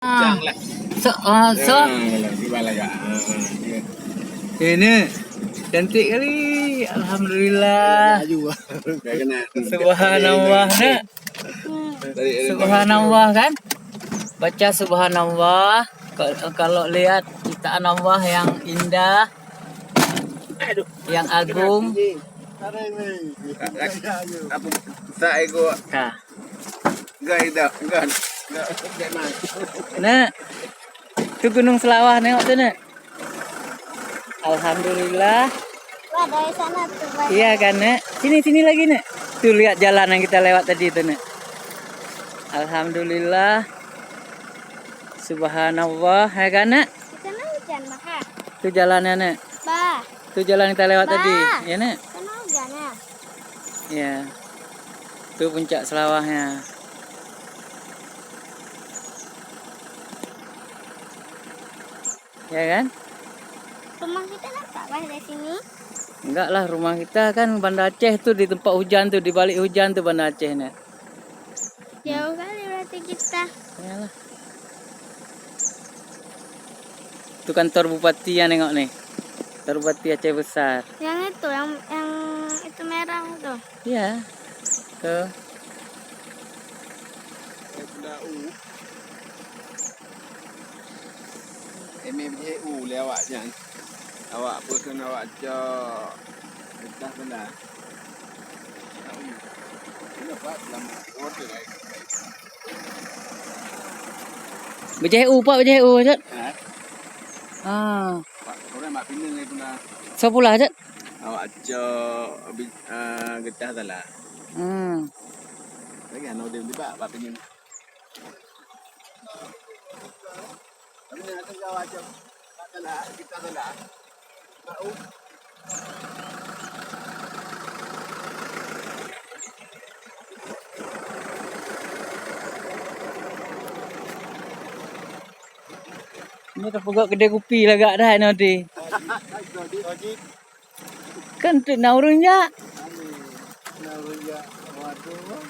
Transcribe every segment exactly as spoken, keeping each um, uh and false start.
Ah. So, ah, so. Ah, di bawah lagak. Ah, ah, ya. Ini cantik kali. Alhamdulillah. Laju. Dah kena. Subhanallah, nak. Tadi ada Subhanallah, kan? Baca subhanallah. Ka-, kalau lihat ciptaan Allah yang indah, yang agung. Apa? Tak ego. Ha. Gai dah, gai. Gai, gai, mai. Nak. Tu Gunung Selawah, tengok tu, nak. Alhamdulillah. Wah, dari sana tu banyak. Iya kan, nak? Sini, sini lagi, nak. Tu lihat jalan yang kita lewat tadi tu, nak. Alhamdulillah. Subhanallah, ya kan, nak? Di sana hujan, Maha. Tu jalannya, nak. Bah. Tu jalan kita lewat Bah. tadi, ya, nak? Sana hujan, ya? Ya. Tu puncak Selawahnya. Ya kan? Rumah kita nampak, Bah, dari sini? Enggak lah, rumah kita kan Banda Aceh tu, di tempat hujan tu, di balik hujan tu Banda Aceh ni. Jauh kali berarti kita. Yalah. Tu kantor bupati yang tengok ni. Kantor bupati Aceh Besar. Yang itu, yang, yang itu merah itu. Ya. Tu. Eme bejeh u lé awak nyan. Awak peue kheun awak cok getah bela. Bejeh u, pak bejeh u, Cot? Ha? Ah. Pak, orang mak pinang lagi pula. Soe pula, Cot? Awak cok bi-, ah, getah tala. Hmm. Lagi anak dia tiba, pak pinang. Ini terpegok kedai kupi lagak dah, ini, Odi. Kan tu na ureueng jak. Na ureueng jak. Waduh.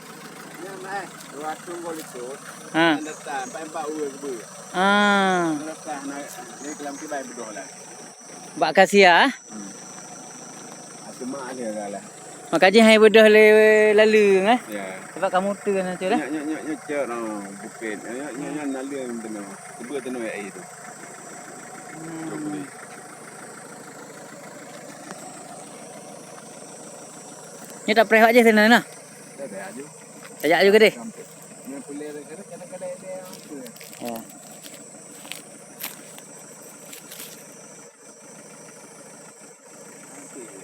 Nyan, eh, dua ratus ribu likot. Ha. Nyan datang, empat-empat ureueng keubeue. Ah. Nyan datang, na, ni kelam kibai beudôh lah. Bak kasia, eh? Hmm. Aku mak dia lah. Maka jih hai beudôh lé lalu, eh? Ya. Sebab kamu tu kan, tu lah. Nyak, nyak, nyak, nyak, cek, no, bukit. Nyak, nyak, nyak, nyak, lalu yang beudôh. Keubeue tu, no, air tu. Hmm. Nyoe tapreh awak jih sinan nah. Tajak aju keudeh. Sampé. Nyoe pulé kadang-kadang dia apa. Ya.